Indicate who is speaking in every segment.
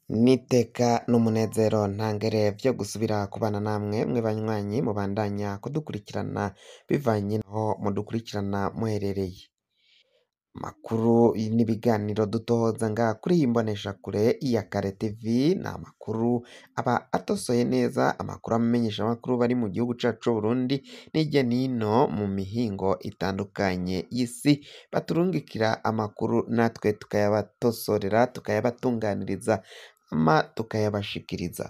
Speaker 1: N'iteka n'umunezero ntangere vyo gusubira kubana namwe mwe banywanyi mubandanya kudukurikirana bivanye naho mudukurikirana muherereye. Amakuru n'ibiganiro dutohoza ngaha kuri iyi mboneshakure ya Kare TV ni amakuru aba atosoye neza, amakuru amenyeshamakuru bari mu gihugu cacu c'Uburundi n'irya nino mu mihingo itandukanye y'isi, baturungikira amakuru natwe tukayabatosorera, tukayabatunganiriza hama tukayabashikiriza.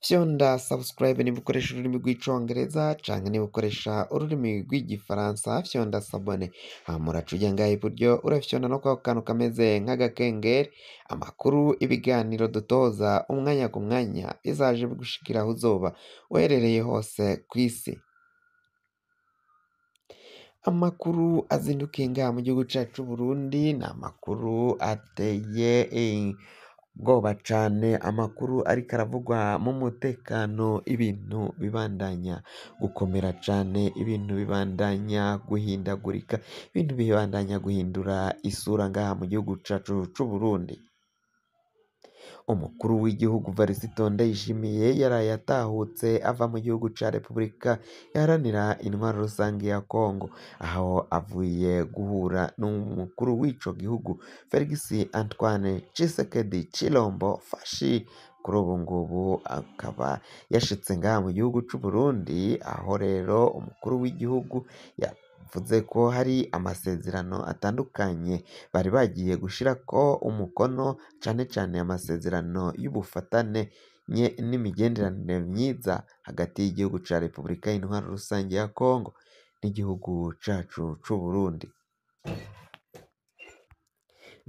Speaker 1: Fyonda subscribe niba ukoresha ururimi rw'icongereza canke niba ukoresha ururimi rw'igifaransa fyonda s'abonner, hama uraca uja ngaha iburyo urafyonda no kwako kantu kameze nk'agakengeri, amakuru, ibiganiro dutoza umwanya ku mwanya bizaje bigushikira aho uzoba uherereye hose kw'isi. Amakuru azindukiye ngaha mu gihugu cacu c'Uburundi ni amakuru ateye ubwoba cane, amakuru ariko aravugwa mu mutekano, ibintu bibandanya gukomera cane, ibintu bibandanya guhindagurika, ibintu bibandanya guhindura isura ngaha mu gihugu cacu c'Uburundi. Umukuru w'igihugu Varisito Ndayishimiye yaraye atahutse ava mu gihugu ca Repubulika Iharanira Intwaro Rusangi ya Kongo, aho avuye guhura n'umukuru w'ico gihugu Felix Antoine Tshisekedi Tshilombo Fashi. Kuri ubu ngubu akaba yashitse ngaha mu gihugu c'Uburundi, aho rero umukuru w'igihugu yavuze ko hari amasezerano atandukanye bari bagiye gushirako umukono, cane cane amasezerano y'ubufatane n'imigenderanire myiza hagati y'igihugu ca Repubulika y'Intwaro Rusangi ya Kongo n'igihugu cacu c'Uburundi.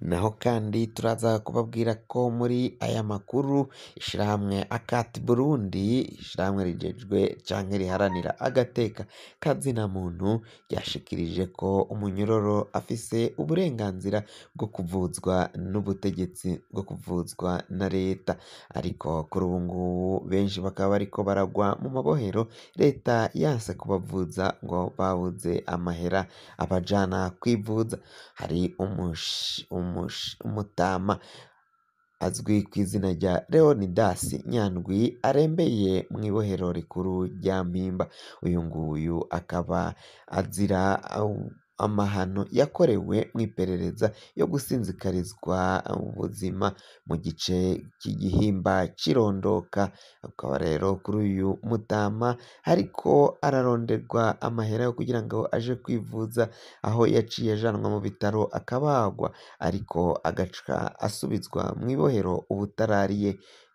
Speaker 1: Naho kandi turaza kubabwira ko muri aya makuru ishirahamwe Akati Burundi, ishirahamwe rijejwe canke riharanira agateka kazina muntu, ryashikirije ko umunyororo afise uburenganzira bwo kuvuzwa n'ubutegetsi, bwo kuvuzwa na leta, ariko kuri ubu ngubu benshi bakaba bariko baragwa mu mabohero, leta yanse kubavuza ngo babuze amahera abajana kwivuza. Hari umutama azwi kw'izina rya Leonidas Nyandwi arembeye mw'ibohero rikuru rya Mpimba. Uyu nguyu akaba azira amahano yakorewe mw'iperereza yo gusinzikarizwa ubuzima mu gice c'igihimba c'irondoka. Akaba rero kuri uyu mutama ariko araronderwa amahera yo kugira ngo aje kwivuza, aho yaciye ajanwa mu bitaro akabagwa, ariko agaca asubizwa mw'ibohero ubutarariye.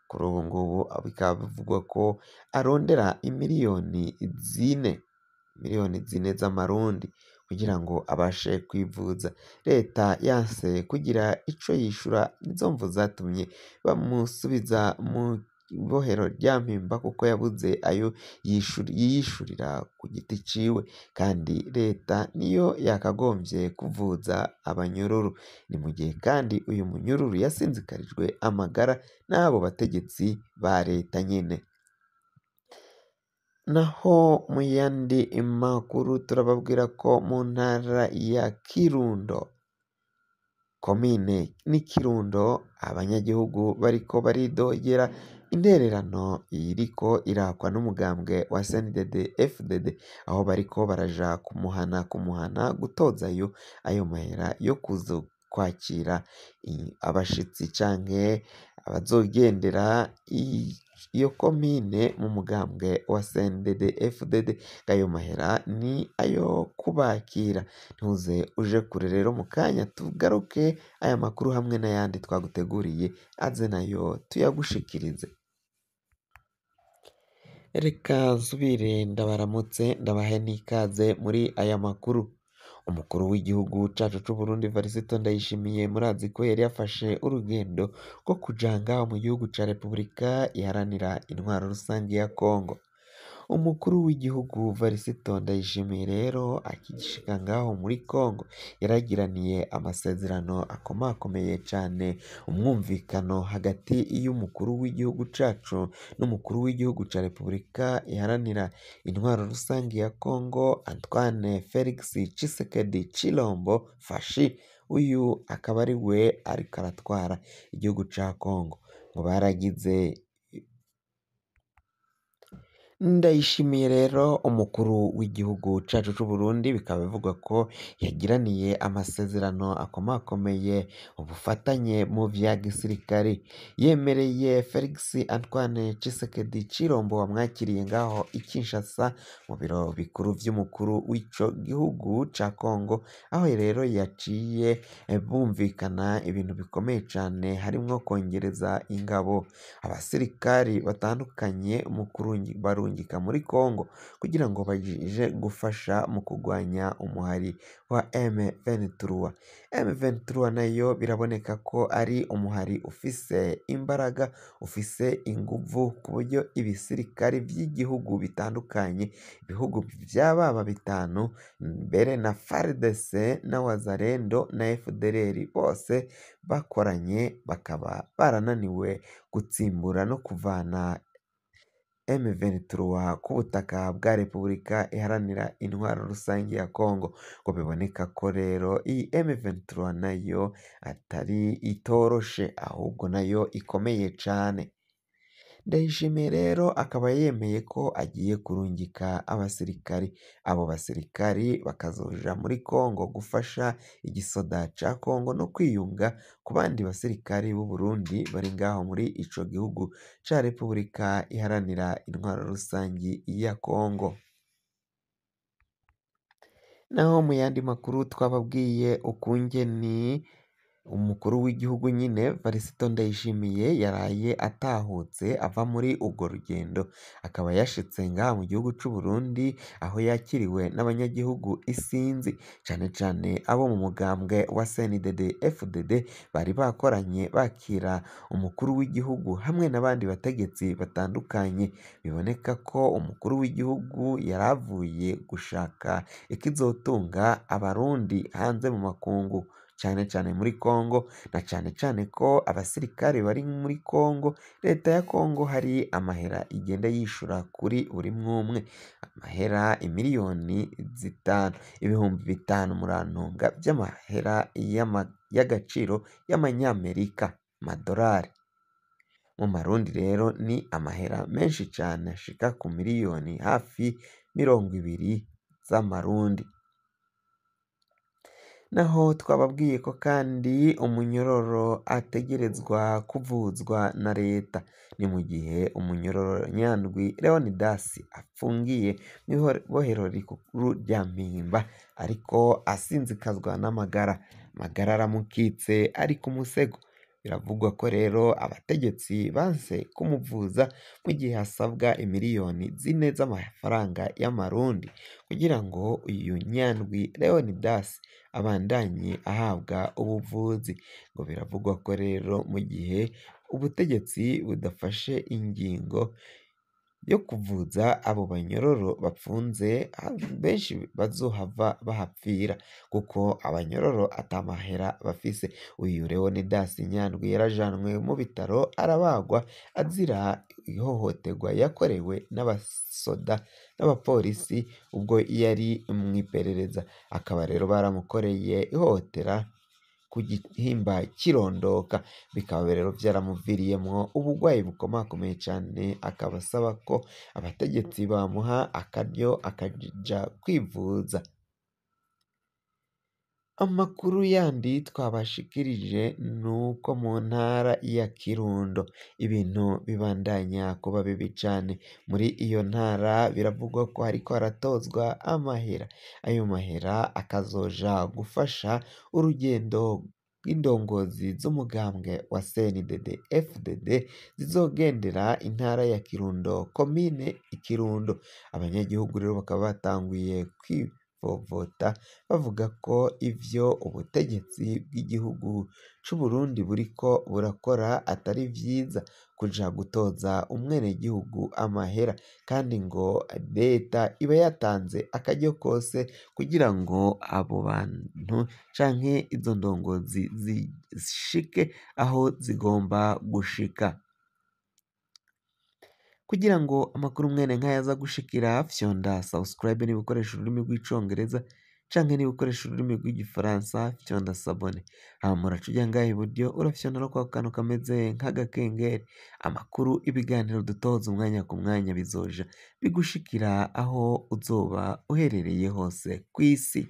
Speaker 1: Kuri ubu ngubu bikaba bivugwa ko arondera imiliyoni zine, miliyoni zine z'amarundi kugira ngo abashe kwivuza. Leta yanse kugira ico yishura, nizo mvo zatumye bamusubiza mu ibohero rya Mpimba kuko yabuze ayo yiyishurira ku giti ciwe, kandi leta niyo yakagomvye kuvuza abanyororo. Ni mu gihe kandi uyu munyururu yasinzikarijwe amagara n'abo bategetsi ba leta nyene. Naho mu yandi makuru turababwira ko mu ntara ya Kirundo, komine ni Kirundo, abanyagihugu bariko baridogera intererano iriko irakwa n'umugambwe wa CNDD FDD, aho bariko baraja kumuhana kumuhana gutozayo ayo mahera yo kuza kwakira abashitsi canke abazogendera iyo komine mu mugambwe wa CNDD FDD. Ayo mahera ni ayo kubakira. Ntuze uje kure rero, mu kanya tugaruke aya makuru hamwe n'ayandi twaguteguriye aze nayo tuyagushikirize. Reka nsubire ndabaramutse ndabahe n'ikaze muri aya makuru. Umukuru w'igihugu cacu c'Uburundi Varisito Ndayishimiye murazi ko yari yafashe urugendo rwo kuja ngaho mu gihugu ca Repubulika Iharanira Intwaro Rusangi ya Kongo. Umukuru w'igihugu Varisito Ndayishimiye rero akigishika ngaho muri Kongo yaragiraniye amasezerano akomakomeye cane, umwumvikano hagati y'umukuru w'igihugu cacu n'umukuru w'igihugu ca Repubulika Iharanira Intwaro Rusangi ya Kongo Antoine Felix Tshisekedi Tshilombo Fashi. Uyu akaba ari we ariko aratwara igihugu ca Kongo. Ngo baragize Ndayishimiye rero umukuru w'igihugu cacu c'Uburundi, bikaba bivugwa ko yagiraniye amasezerano akomakomeye ubufatanye mu vya gisirikare, yemereye Felix Antoine Tshisekedi Tshilombo wamwakiriye ngaho i Kinshasa mu biro bikuru vy'umukuru w'ico gihugu ca Kongo, aho rero yaciye bumvikana ibintu bikomeye cane harimwo kongereza ingabo, abasirikari batandukanye mu barungika muri Kongo kugira ngo baje gufasha mu kugwanya umuhari wa M23. M23 nayo biraboneka ko ari umuhari ufise imbaraga, ufise inguvu ku buryo ibisirikari vy'igihugu bitandukanye, ibihugu vy'ababa bitanu mbere na FARDC na Wazalendo na FDLR bose bakoranye bakaba barananiwe gutsimbura no kuvana M23 ku butaka bwa Repubulika Iharanira Intwaro Rusange ya Kongo. Ngo biboneka ko rero iyi M23 nayo atari itoroshe, ahubwo nayo ikomeye cane. Ndayishimiye rero akaba yemeye ko agiye kurungika abasirikari, abo basirikari bakazoja muri Kongo gufasha igisoda ca Kongo no kwiyunga ku bandi basirikari b'u Burundi bari ngaho muri ico gihugu ca Repubulika Iharanira Intwaro Rusangi ya Kongo. Naho mu yandi makuru twababwiye ukungene umukuru w'igihugu nyine Varisito Ndayishimiye yaraye atahutse ava muri urwo rugendo, akaba yashitse ngaha mu gihugu c'u Burundi aho yakiriwe n'abanyagihugu isinzi, cane cane abo mu mugambwe wa CNDD FDD bari bakoranye bakira umukuru w'igihugu hamwe n'abandi bategetsi batandukanye. Biboneka ko umukuru w'igihugu yaravuye gushaka ikizotunga abarundi hanze mu makungu, cane cane muri Kongo, na cane cane ko abasirikare bari muri Kongo, leta ya Kongo hari amahera igenda yishura kuri buri mwumwe, amahera imiliyoni 5, 5,000 murantunga vy'amahera y'agaciro y'amanyamerika, amadorari. Mu marundi rero ni amahera menshi cane ashika ku miliyoni hafi 20 z'amarundi. Naho twababwiye ko kandi umunyororo ategerezwa kuvuzwa na leta, ni mu gihe umunyororo Nyandwi Leonidas afungiye mw'ibohero rikuru rya Mpimba, ariko asinzikazwa n'amagara, amagara aramukitse ari ku musego. Biravugwa ko rero abategetsi banse kumuvuza mu gihe hasabwa imiliyoni 4 z'amafaranga y'amarundi kugira ngo uyu Nyandwi Leonidas abandanye ahabwa ubuvuzi. Ngo biravugwa ko rero mu gihe ubutegetsi budafashe ingingo yo kuvuza abo banyororo bapfunze, benshi bazohava bahapfira kuko abanyororo atamahera bafise. Uyu Leonidas Nyandwi yarajanwe mu bitaro arabagwa azira ihohoterwa yakorewe n'abasoda n'abapolisi ubwo yari mw'iperereza, akaba rero baramukoreye ihohotera ku gihimba kirondoka, bikaba rero vyaramuviriyemwo ubugwayi bukomakomeye cane, akaba asaba ko abategetsi bamuha akaryo akaja kwivuza. Amakuru yandi twabashikirije nuko mu ntara ya Kirundo ibintu bibandanya kuba bibi cane. Muri iyo ntara biravugwa ko hariko haratozwa amahera, ayo mahera akazoja gufasha urugendo rw'indongozi z'umugambwe wa CNDD FDD zizogendera intara ya Kirundo, komine Kirundo. Abanyagihugu rero bakaba batanguye kwivovota bavuga ko ivyo ubutegetsi bw'igihugu c'Uburundi buriko burakora atari vyiza, kuja gutoza umwenegihugu amahera, kandi ngo leta iba yatanze akaryo kose kugira ngo abo bantu canke izo ndongozi zishike aho zigomba gushika. Kugira ngo amakuru mwene nkaya aza gushikira, fyonda subscribe niba ukoresha ururimi rw'icongereza, Canke niba ukoresha ururimi rw'igifaransa, fyonda s'abonner. Hama uraca uja ngaha iburyo, urafyonda no kwako kantu kameze nk'agakengeri. Amakuru, ibiganiro dutoza umwanya ku mwanya bizoja bigushikira aho uzoba uherereye hose kw'isi.